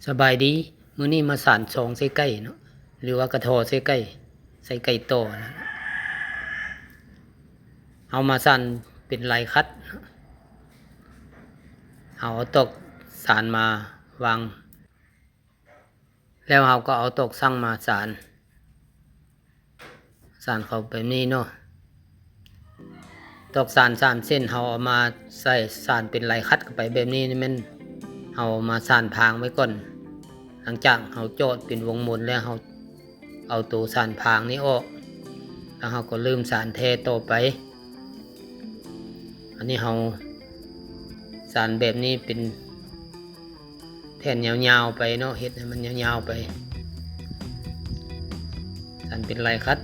ສະບາຍດີ, ມື້ນີ້ມາສານຊອງໃສ່ໄກ່ເນາະ ຫຼືວ່າກະທໍໃສ່ໄກ່, ໃສ່ໄກ່ຕໍ່ນະ. ເຮົາມາສານເປັນລາຍຂັດ, ເຮົາເອົາຕອກສານມາວາງ ແລ້ວເຮົາກໍເອົາຕອກສັງມາສານ. ສານເຂົ້າແບບນີ້ເນາະ. ຕອກສານສາມເສັ້ນ ເຮົາເອົາມາໃສ່ສານເປັນລາຍຂັດເຂົ້າໄປແບບນີ້ ນີ້ແມ່ນເຮົາເອົາມາສານພາງໄວ້ກ່ອນ. ຫຼັງຈາກເຮົາຈອດເປັນວົງມົນແລ້ວ ເຮົາເອົາໂຕສານພາງນີ້ອອກ ແລ້ວເຮົາກໍເລີ່ມສານແທ້ຕໍ່ໄປ. ອັນນີ້ເຮົາສານແບບນີ້ເປັນແຜ່ນຍາວໆໄປເນາະ, ເຮັດໃຫ້ມັນຍາວໆໄປ, ສານເປັນລາຍຂັດ.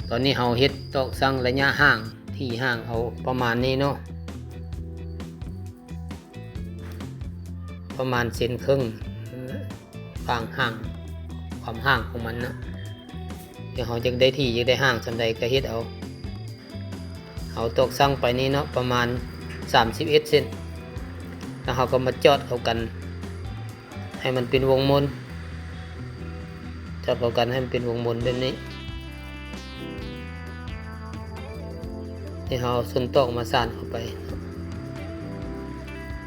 ຕອນນີ້ເຮົາເຮັດຕອກສັງໄລຍະຫ່າງ, ທີ່ຫ່າງເອົາປະມານນີ້ເນາະ, ປະມານເຊັນເຄິ່ງ. ຂ້າງຫ່າງ, ຄວາມຫ່າງຂອງມັນນະ, ແຕ່ເຮົາຢາກໄດ້ຖີ່ ຢາກໄດ້ຫ່າງສ່ຳໃດກໍເຮັດເອົາ. ເອົາຕອກສັງໄປນີ້ເນາະ ປະມານສາມສິບເອັດເຊັນ ແລ້ວເຮົາກໍມາຈອດເຂົ້າກັນໃຫ້ມັນເປັນວົງມົນ, ຈອດເຂົ້າກັນໃຫ້ມັນເປັນວົງມົນແບບນີ້. ນີ້ເຮົາເອົາສົ້ນຕອກມາສານເຂົ້າໄປ.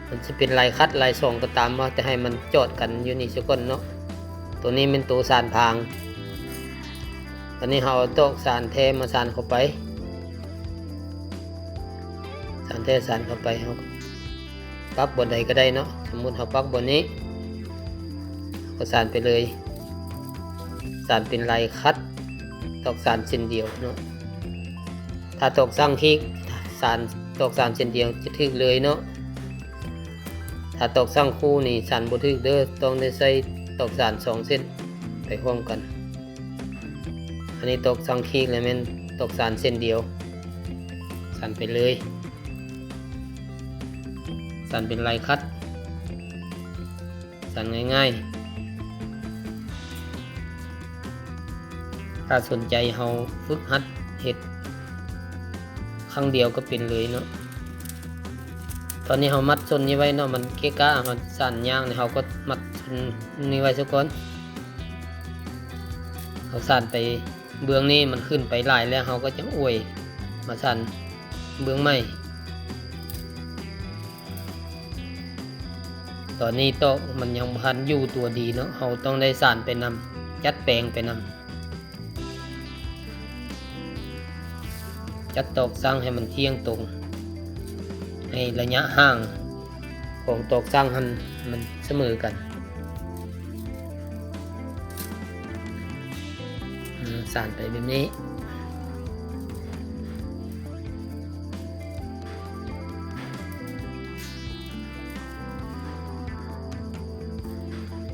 ມັນຊິເປັນລາຍຂັດລາຍສອງກໍຕາມວ່າ, ແຕ່ໃຫ້ມັນຈອດກັນຢູ່ນີ້ຊະກ່ອນເນາະ. ໂຕນີ້ແມ່ນໂຕສານພາງ. ຕອນນີ້ເຮົາເອົາຕອກສານແທ້ມາສານເຂົ້າໄປ, ສານແທ້ສານເຂົ້າໄປ. ເຮົາປັກບ່ອນໃດກໍໄດ້ເນາະ, ສົມມຸດເຮົາປັກບ່ອນນີ້ ເຮົາກໍສານໄປເລີຍ. ສານເປັນລາຍຂັດ ຕອກສານເສັ້ນດຽວເນາະ. ຖ້າຕອກສັງຄີກ ສານ ຕອກສານເສັ້ນດຽວຈະຖືກເລີຍເນາະ. ຖ້າຕອກສັງຄູ່ນີ້ສານບໍ່ຖືກເດີ້, ຕ້ອງໄດ້ໃຊ້ຕອກສານສອງເສັ້ນໄປພ້ອມກັນ. ອັນນີ້ຕອກສັງຄີກ ແລະ ແມ່ນຕອກສານເສັ້ນດຽວ, ສານໄປເລີຍ. ສານເປັນລາຍຂັດ, ສານງ່າຍໆ. ຖ້າສົນໃຈເຮົາຝຶກຫັດເຮັດຄັ້ງດຽວກໍເປັນເລີຍເນາະ. ຕອນນີ້ເຮົາມັດສົ້ນນີ້ໄວ້ເນາະ, ມັນເກະກະ, ເຮົາສານຍາກນີ້ ເຮົາກໍມັດສົ້ນນີ້ໄວ້ຊະກ່ອນ. ເຮົາສານໄປເບື້ອງນີ້ ມັນຂຶ້ນໄປຫຼາຍແລ້ວ ເຮົາກໍຈະອວຍມາສານເບື້ອງໃໝ່. ຕອນນີ້ຕອກມັນຍັງບໍ່ທັນຢູ່ຕົວດີເນາະ, ເຮົາຕ້ອງໄດ້ສານໄປນຳ, ຈັດແປງໄປນຳ, ຈັດຕອກສັງໃຫ້ມັນທ່ຽງຕົງ, ໃຫ້ໄລຍະຫ່າງຂອງຕອກສັງຫັ້ນມັນສະເໝີກັນ. ອາ ສານໄປແບບນີ້,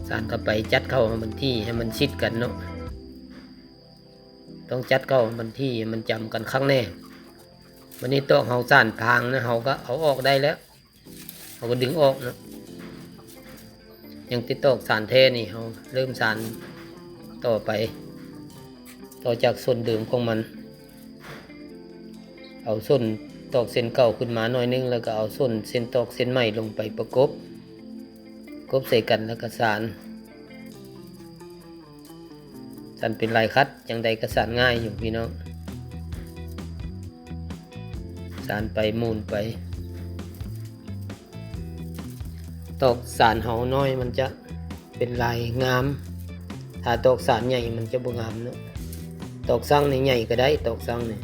ສານເຂົ້າໄປ, ຈັດເຂົ້າໃຫ້ມັນທີ່ ໃຫ້ມັນຊິດກັນເນາະ, ຕ້ອງຈັດເຂົ້າໃຫ້ມັນທີ່ ໃຫ້ມັນຈຳກັນຄັກແນ່. ບັດນີ້ຕອກເຮົາສານພາງນະ ເຮົາກໍເອົາອອກໄດ້ແລ້ວ. ເຮົາກໍດຶງອອກເນາະ, ຍັງແຕ່ຕອກສານແທ້ນີ້ ເຮົາເລີ່ມສານຕໍ່ໄປ, ຕໍ່ຈາກສົ້ນເດີມຂອງມັນ. ເອົາສົ້ນຕອກເສັ້ນເກົ່າຂຶ້ນມາໜ້ອຍໜຶ່ງ ແລ້ວກໍເອົາສົ້ນເສັ້ນຕອກເສັ້ນໃໝ່ລົງໄປປະກົບ, ກົບໃສ່ກັນ ແລ້ວກໍສານ. ສານເປັນລາຍຂັດ ຈັ່ງໃດກໍສານງ່າຍຢູ່ພີ່ນ້ອງ, ສານໄປໝູນໄປ. ຕອກສານເຮົານ້ອຍມັນຈະເປັນລາຍງາມ, ຖ້າຕອກສານໃຫຍ່ມັນຈະບໍ່ງາມເນາະ. ຕອກສັງນີ້ໃຫຍ່ກໍໄດ້, ຕອກສັງນີ້,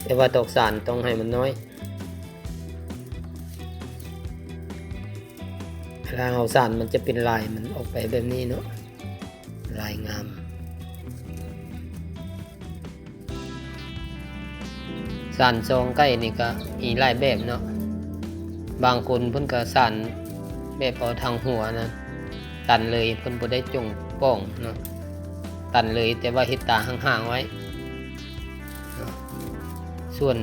ແຕ່ວ່າຕອກສານຕ້ອງໃຫ້ມັນນ້ອຍ. ເວລາເຮົາສານມັນຈະເປັນລາຍມັນອອກໄປແບບນີ້ເນາະ, ລາຍງາມ. ສານຊອງໄກ່ນີ້ກໍມີຫຼາຍແບບເນາະ, ບາງຄົນເພິ່ນກໍສານແບບເອົາທາງຫົວນະ ຕັນເລີຍ, ເພິ່ນບໍ່ໄດ້ຈົ່ງປ່ອງເນາະ, ຕັນເລີຍ ແຕ່ວ່າເຮັດຕາຫ່າງໆໄວ້ເນາະ. ສ່ວນ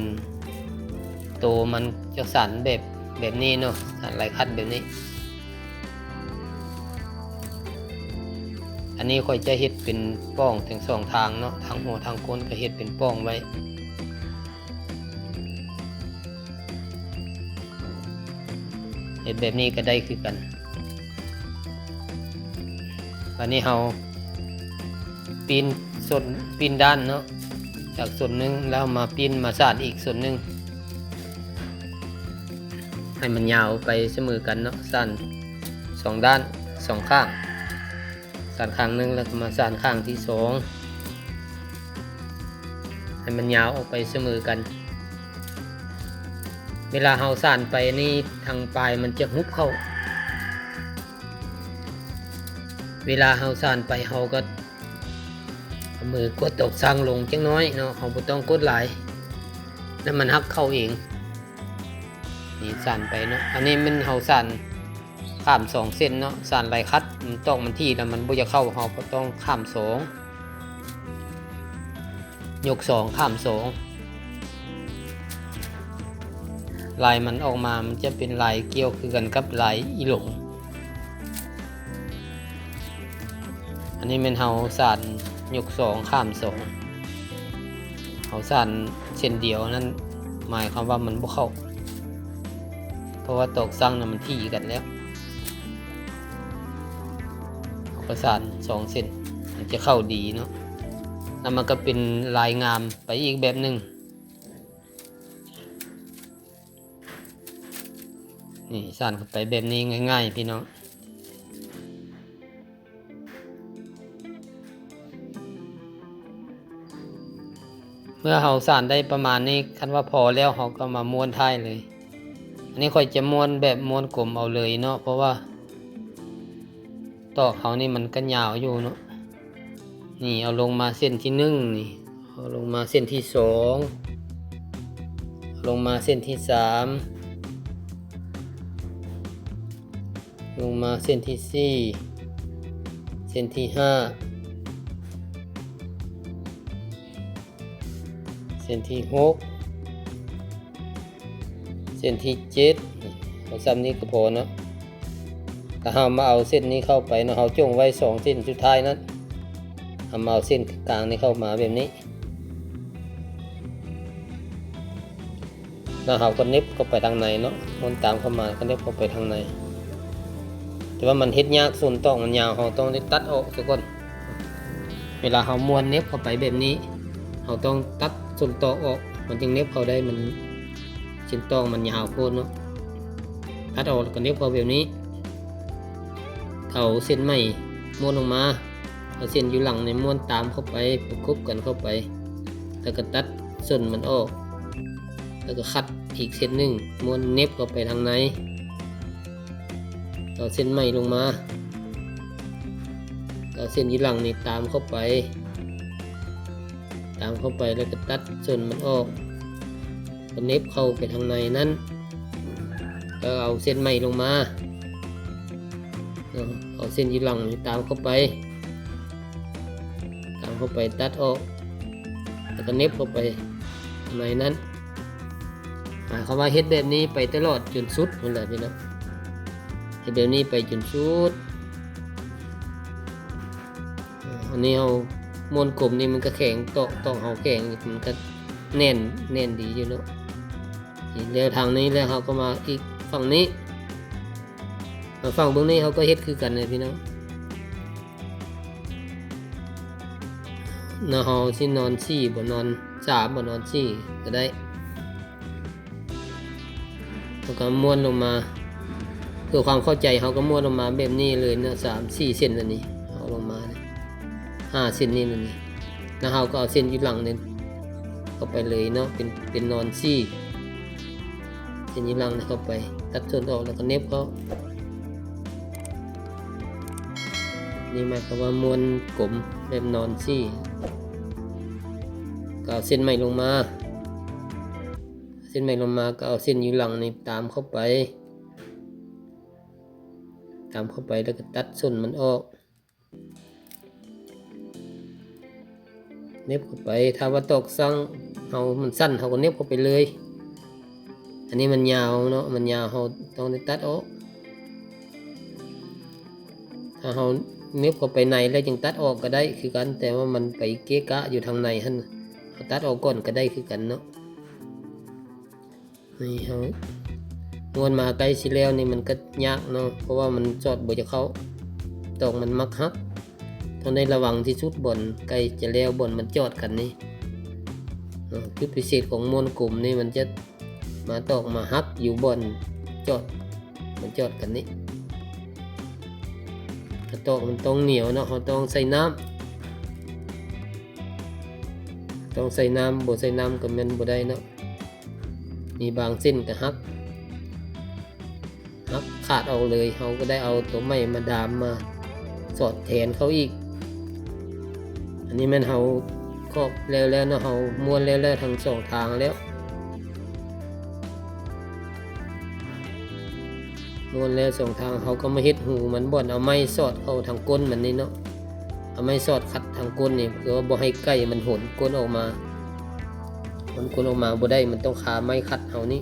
ໂຕມັນຈະສານແບບ ແບບນີ້ເນາະ, ສານລາຍຂັດແບບນີ້. ອັນນີ້ຂ້ອຍຈະເຮັດເປັນປ່ອງທັງສອງທາງເນາະ, ທາງຫົວທາງກົ້ນກໍເຮັດເປັນປ່ອງໄວ້. ເຮັດແບບນີ້ກໍໄດ້ຄືກັນ. ອັນນີ້ເຮົາປີ້ນສົ້ນ ປີ້ນດ້ານເນາະ ຈາກສົ້ນໜຶ່ງ ແລ້ວມາປີ້ນມາສານອີກສົ້ນໜຶ່ງ ໃຫ້ມັນຍາວໄປສະເໝີກັນເນາະ ສານສອງດ້ານ ສອງຂ້າງ ສານຂ້າງໜຶ່ງ ແລ້ວກໍມາສານຂ້າງທີສອງ ໃຫ້ມັນຍາວອອກໄປສະເໝີກັນ. ເວລາເຮົາສານໄປນີ້ ທາງປາຍມັນຈະຫຸບເຂົ້າ. ເວລາເຮົາສານໄປ ເຮົາກໍເອົາມືກົດຕອກຊັ່ງລົງຈັກໜ້ອຍເນາະ, ເຮົາບໍ່ຕ້ອງກົດຫຼາຍ ແລ້ວມັນຫັກເຂົ້າເອງ. ນີ້ສານໄປເນາະ, ອັນນີ້ແມ່ນເຮົາສານຂ້າມສອງເສັ້ນເນາະ, ສານຫຼາຍຄັດ ມັນຕອກມັນຖີ່ແລ້ວມັນບໍ່ຢາກເຂົ້າ, ເຮົາກໍຕ້ອງຂ້າມສອງ ຍົກສອງ ຂ້າມສອງ ລາຍມັນອອກມາ ມັນຈະເປັນລາຍກ່ຽວຄືກັນກັບລາຍອີຫຼົງ. ອັນນີ້ແມ່ນເຮົາສານຍົກສອງ ຂ້າມສອງ ເຮົາສານເສັ້ນດຽວນັ້ນ ໝາຍຄວາມວ່າມັນບໍ່ເຂົ້າ ເພາະວ່າຕອກຊັ່ງນະມັນຖີ່ກັນແລ້ວ. ເຮົາກໍສານສອງເສັ້ນ ມັນຈະເຂົ້າດີເນາະ, ແລ້ວມັນກໍເປັນລາຍງາມໄປອີກແບບໜຶ່ງ. ນີ້ ສານເຂົ້າໄປແບບນີ້ງ່າຍໆ ພີ່ນ້ອງ. ເມື່ອເຮົາສານໄດ້ປະມານນີ້ ຄັນວ່າພໍແລ້ວ ເຮົາກໍມາມ້ວນທ້າຍເລີຍ. ອັນນີ້ຂ້ອຍຈະມ້ວນແບບມ້ວນກົມເອົາເລີຍເນາະ, ເພາະວ່າຕອກເຮົານີ້ມັນກໍຍາວຢູ່ເນາະ. ນີ້ ເອົາລົງມາເສັ້ນທີໜຶ່ງນີ້, ເອົາລົງມາເສັ້ນທີສອງ, ເອົາລົງມາເສັ້ນທີສາມ, ລົງມາເສັ້ນທີສີ່, ເສັ້ນທີຫ້າ, ເສັ້ນທີຫົກ, ເສັ້ນທີເຈັດ, ເອົາຊ່ຳນີ້ກໍພໍເນາະ. ແລ້ວເຮົາມາເອົາເສັ້ນນີ້ເຂົ້າໄປເນາະ, ເຮົາຈົ່ງໄວ້ສອງເສັ້ນສຸດທ້າຍນັ້ນ, ເຮົາມາເອົາເສັ້ນກາງນີ້ເຂົ້າມາແບບນີ້. ແລ້ວເຮົາກໍເໜັບເຂົ້າໄປທາງໃນເນາະ, ມ້ວນຕາມເຂົ້າມາ ກໍເໜັບເຂົ້າໄປທາງໃນ. ແຕ່ວ່າມັນເຮັດຍາກ, ສົ້ນຕອກມັນຍາວ, ເຮົາຕ້ອງໄດ້ຕັດອອກຊະກ່ອນ. ເວລາເຮົາມ້ວນເໜັບເຂົ້າໄປແບບນີ້ ເຮົາຕ້ອງຕັດສົ້ນຕອກອອກ, ມັນຈຶ່ງເໜັບເຂົ້າໄດ້, ມັນ ສົ້ນຕອກມັນຍາວໂພດເນາະ. ຕັດອອກແລ້ວກໍເໜັບເຂົ້າແບບນີ້. ເອົາເສັ້ນໃໝ່ມ້ວນລົງມາ, ເອົາເສັ້ນຢູ່ຫຼັງນີ້ມ້ວນຕາມເຂົ້າໄປ ປະກົບກັນເຂົ້າໄປ, ແລ້ວກໍຕັດສົ້ນມັນອອກ, ແລ້ວກໍຂັດອີກເສັ້ນໜຶ່ງ ມ້ວນເໜັບເຂົ້າໄປທາງໃນ. ເອົາເສັ້ນໃໝ່ລົງມາ, ເອົາເສັ້ນຢູ່ຫຼັງນີ້ຕາມເຂົ້າໄປ, ຕາມເຂົ້າໄປ ແລ້ວກໍຕັດສົ້ນມັນອອກ, ກໍເໜັບເຂົ້າໄປທາງໃນນັ້ນ. ແລ້ວເອົາເສັ້ນໃໝ່ລົງມາ, ເອົາເສັ້ນຢູ່ຫຼັງນີ້ຕາມເຂົ້າໄປ, ຕາມເຂົ້າໄປ ຕັດອອກ ແລ້ວກໍເໜັບເຂົ້າໄປໃນນັ້ນ. ໝາຍຄວາມວ່າເຮັດແບບນີ້ໄປຕະຫຼອດຈົນສຸດພຸ້ນແຫຼະພີ່ນ້ອງ, ເຮັດແບບນີ້ໄປຈົນສຸດ. ອັນນີ້ເຮົາມ້ວນກົມນີ້ມັນກໍແຂງ, ຕອກ, ຕອກເຮົາແຂງ, ມັນກໍແໜ້ນ, ແໜ້ນດີຢູ່ເນາະ. ແນວທາງນີ້ແລ້ວເຮົາກໍມາອີກຝັ່ງນີ້, ມາຝັ່ງເບື້ອງນີ້ເຮົາກໍເຮັດຄືກັນເລີຍພີ່ນ້ອງ. ນະ ເຮົາຊິນອນສີ່ບໍ ນອນສາມບໍ ນອນສີ່ກໍໄດ້. ເຮົາກໍມ້ວນລົງມາ, ເພື່ອຄວາມເຂົ້າໃຈ ເຮົາກໍມ້ວນລົງມາແບບນີ້ເລີຍເນາະ, ສາມ ສີ່ເສັ້ນອັນນີ້ ເອົາລົງມາ ຫ້າເສັ້ນນີ້ ແລ້ວເຮົາກໍເອົາເສັ້ນຢູ່ຫຼັງນີ້ເຂົ້າໄປເລີຍເນາະ, ເປັນ, ເປັນນອນສີ່ ເສັ້ນຢູ່ຫຼັງນີ້ເຂົ້າໄປ, ຕັດສົ້ນອອກ ແລ້ວກໍເໜັບເຂົ້າ. ນີ້ໝາຍຄວາມວ່າມ້ວນກົມແບບນອນສີ່. ກໍເອົາເສັ້ນໃໝ່ລົງມາ, ເສັ້ນໃໝ່ລົງມາ ກໍເອົາເສັ້ນຢູ່ຫຼັງນີ້ຕາມເຂົ້າໄປ, ຕາມເຂົ້າໄປ ແລ້ວກໍຕັດສົ້ນມັນອອກ. ເໜັບເຂົ້າໄປ, ຖ້າວ່າຕອກຊ່າງເຮົາມັນສັ້ນ ເຮົາກໍເໜັບເຂົ້າໄປເລີຍ. ອັນນີ້ມັນຍາວເນາະ, ມັນຍາວ ເຮົາຕ້ອງໄດ້ຕັດອອກ. ຖ້າເຮົາເໜັບເຂົ້າໄປໃນແລ້ວຈຶ່ງຕັດອອກກໍໄດ້ຄືກັນ, ແຕ່ວ່າມັນໄປເກະກະຢູ່ທາງໃນຫັ້ນ, ເຮົາຕັດອອກກ່ອນກໍໄດ້ຄືກັນເນາະ. ນີ້ເຮົາມ້ວນມາໃກ້ຊິແລ້ວນີ້ ມັນກໍຍາກເນາະ, ເພາະວ່າມັນສອດບໍ່ຈະເຂົ້າ, ຕອກມັນມັກຫັກ. ຕ້ອງໄດ້ລະວັງທີ່ສຸດ ບ່ອນໃກ້ຈະແລ້ວ ບ່ອນມັນຈອດກັນນີ້. ເນາະ ຈຸດພິເສດຂອງມ້ວນກົມນີ້ ມັນຈະມາຕອກມາຫັກຢູ່ບ່ອນຈອດ ມັນຈອດກັນນີ້. ກະຕອກມັນຕ້ອງໜຽວເນາະ ເຮົາຕ້ອງໃສ່ນ້ຳ ຕ້ອງໃສ່ນ້ຳ ບໍ່ໃສ່ນ້ຳກະແມ່ນບໍ່ໄດ້ເນາະ. ມີບາງເສັ້ນກະຫັກ ຫັກຂາດອອກເລີຍ ເຮົາກະໄດ້ເອົາໂຕໃໝ່ມາດາມ ມາສອດແທນເຂົ້າອີກ. ອັນນີ້ແມ່ນເຮົາຄອບແລ້ວແລ້ວເນາະ ເຮົາມ້ວນແລ້ວແລ້ວທັງສອງທາງແລ້ວ ມ້ວນແລ້ວສອງທາງ ເຮົາກະມາເຮັດຮູມັນ ບ່ອນເອົາໄມ້ສອດເຂົ້າທາງກົ້ນມັນນີ້ເນາະ ເອົາໄມ້ສອດຂັດທາງກົ້ນນີ້ ເພື່ອວ່າບໍ່ໃຫ້ໄກ່ມັນຫົນກົ້ນອອກມາ ມັນກົ້ນອອກມາບໍ່ໄດ້ ມັນຕ້ອງຄາໄມ້ຂັດເຮົານີ້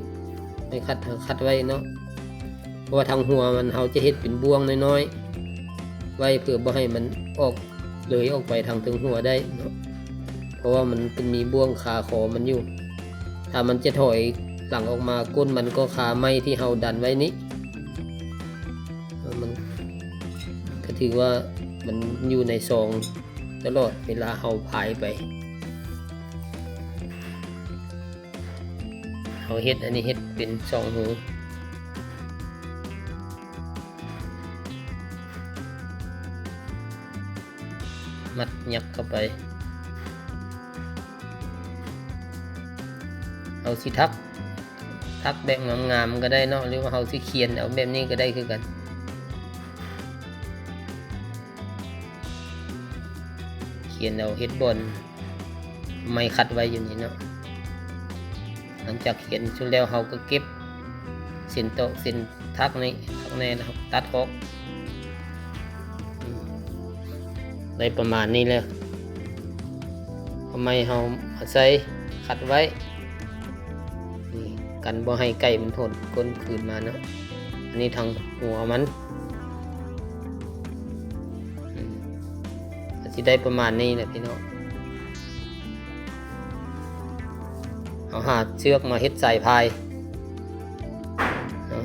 ໄມ້ຂັດເຮົາຂັດໄວ້ເນາະ. ເພາະວ່າທາງຫົວມັນ ເຮົາຈະເຮັດເປັນບ່ວງນ້ອຍໆໄວ້ ເພື່ອບໍ່ໃຫ້ມັນອອກ ເລີຍອອກໄປທາງເທິງຫົວໄດ້ເນາະ ເພາະວ່າມັນ ມັນມີບ່ວງຄາຄໍມັນຢູ່. ຖ້າມັນຈະຖອຍຫຼັງອອກມາ ກົ້ນມັນກໍຄາໄມ້ທີ່ເຮົາດັນໄວ້ນີ້ ມັນກະຖືວ່າມັນຢູ່ໃນຊອງຕະຫຼອດເວລາເຮົາພາຍໄປ. ເຮົາເຮັດ ອັນນີ້ເຮັດເປັນສອງຮູ ມັດຍັບເຂົ້າໄປ. ເຮົາຊິຖັກ ຖັກແບບງາມໆກະໄດ້ເນາະ ຫຼືວ່າເຮົາຊິຂຽນເອົາແບບນີ້ກະໄດ້ຄືກັນ ຂຽນເອົາ ເຮັດບ່ອນ ໄມ້ຂັດໄວ້ຢູ່ນີ້ເນາະ. ຫຼັງຈາກຂຽນສຸດແລ້ວ ເຮົາກະເກັບເສັ້ນຕອກ ເສັ້ນຖັກນີ້ ຖັກແນ່ ແລ້ວເຮົາກະຕັດອອກ. ອືມ ໄດ້ປະມານນີ້ແລ້ວ ເອົາໄມ້ເຮົາມາໃສ່ຂັດໄວ້ ນີ້ ກັນບໍ່ໃຫ້ໄກ່ມັນຫົນກົ້ນຄືນມາເນາະ. ອັນນີ້ທາງຫົວມັນ ອືມ ກະຊິໄດ້ປະມານນີ້ແຫຼະພີ່ນ້ອງ. ເຮົາຫາເຊືອກມາເຮັດສາຍພາຍເນາະ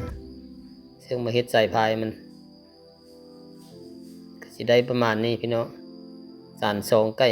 ເຊືອກມາເຮັດສາຍພາຍມັນ ກະຊິໄດ້ປະມານນີ້ພີ່ນ້ອງ ສານຊອງໄກ່.